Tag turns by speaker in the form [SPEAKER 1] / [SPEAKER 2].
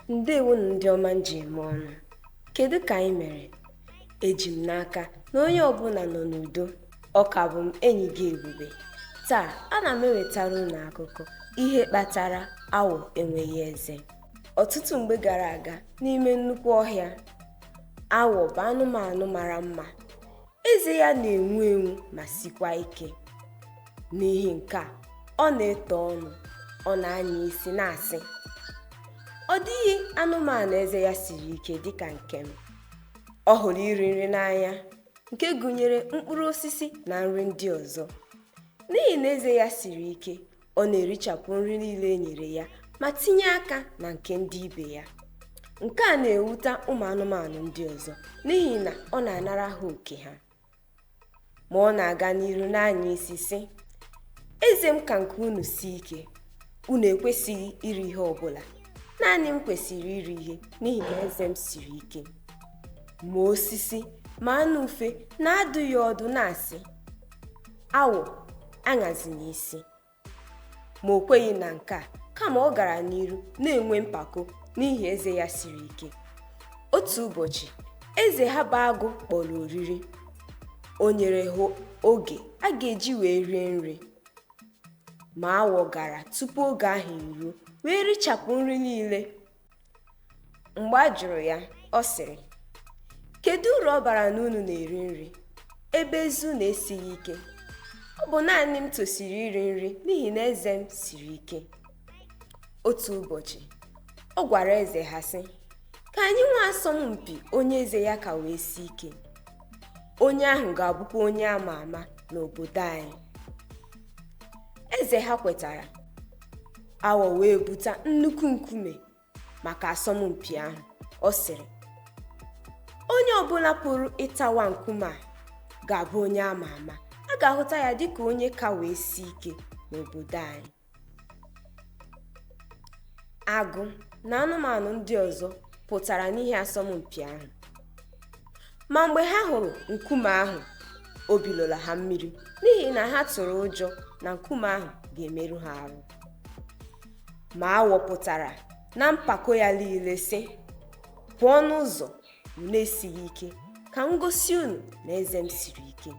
[SPEAKER 1] Ndewonu ndị ọma m ji eme ọnụ. Kedu ka anyị mere? Eji m n'aka na onye ọbụla nọ n'udo. Ọ ka bụ m enyi gị Ebube. Taa, ana m ewetara unu akụkọ ihe kpatara awọ enweghị eze. Ọtụtụ mgbe gara aga n'ime nnukwu ọhịa, awọ bụ anụmanụ mara mma. Eze ya na-enwu enwu ma sikwa ike. N'ihi nke a, ọ na-eto ọnụ, ọ na-anya isi na-asị, ọ dịghị anụmanụ eze ya siri ike dịka nke m. Ọ hụrụ iri nri n'anya nke gụnyere mkpụrụ osisi na nri ndị ọzọ. N'ihi na eze ya siri ike, ọ na-erichapụ nri niile e nyere ya ma tinye aka na nke ndị ibe ya. Nke a na-ewute ụmụ anụmanụ ndị ọzọ n'ihi na ọ na-anara ha oke ha. Ma ọ na-aga n'iru na-anya isi sị, eze m ka nke unu sie ike, unu ekwesịghị iri ihe ọbụla. Naanị m kwesịrị iri ihe n'ihi na eze m siri ike. Ma osisi ma anụ ufe na-adụ ya ọdụ na-asị, awọ aṅazina isi. Ma o kweghị na nke a, kama ọ gara n'iru na-enwe mpako n'ihi eze ya siri ike. Otu ụbọchị, eze ha bụ agụ kpọrọ oriri. O nyere ha oge a ga-eji wee rie nri. Ma awọ gara tupu oge ahụ eruo wee richapụ nri niile. Mgbe a jụrụ ya, ọ sịrị, kedu uru ọ bara na unu na-eri nri ebe eze unu esighị ike? Ọ bụ naanị m tosiri iri nri n'ihi na eze m siri ike. Otu ụbọchị, ọ gwara eze ha sị, ka anyị nwee asọmpi onye eze ya ka wee sie ike. Onye ahụ ga-abụkwa onye ama ama n'obodo anyị. Eze ha kwetara. Awọ wee buta nnukwu nkume maka asọmpi ahụ. Ọ sịrị, onye ọbụla pụrụ ịtawa nkume a ga-abụ onye ama ama. A ga-ahụta ya dịka onye ka wee sie ike n'obodo anyị. Agụ na anụmanụ ndị ọzọ pụtara n'ihe asọmpi ahụ. Ma mgbe ha hụrụ nkume ahụ, obi lọrọ ha mmiri n'ihi na ha tụrụ ụjọ na nkume ahụ ga-emerụ ha arụ. Ma awọ pụtara na mpako ya niile sị, pụọ n'ụzọ, unu esighị ike, ka m gosi unu na eze m siri ike.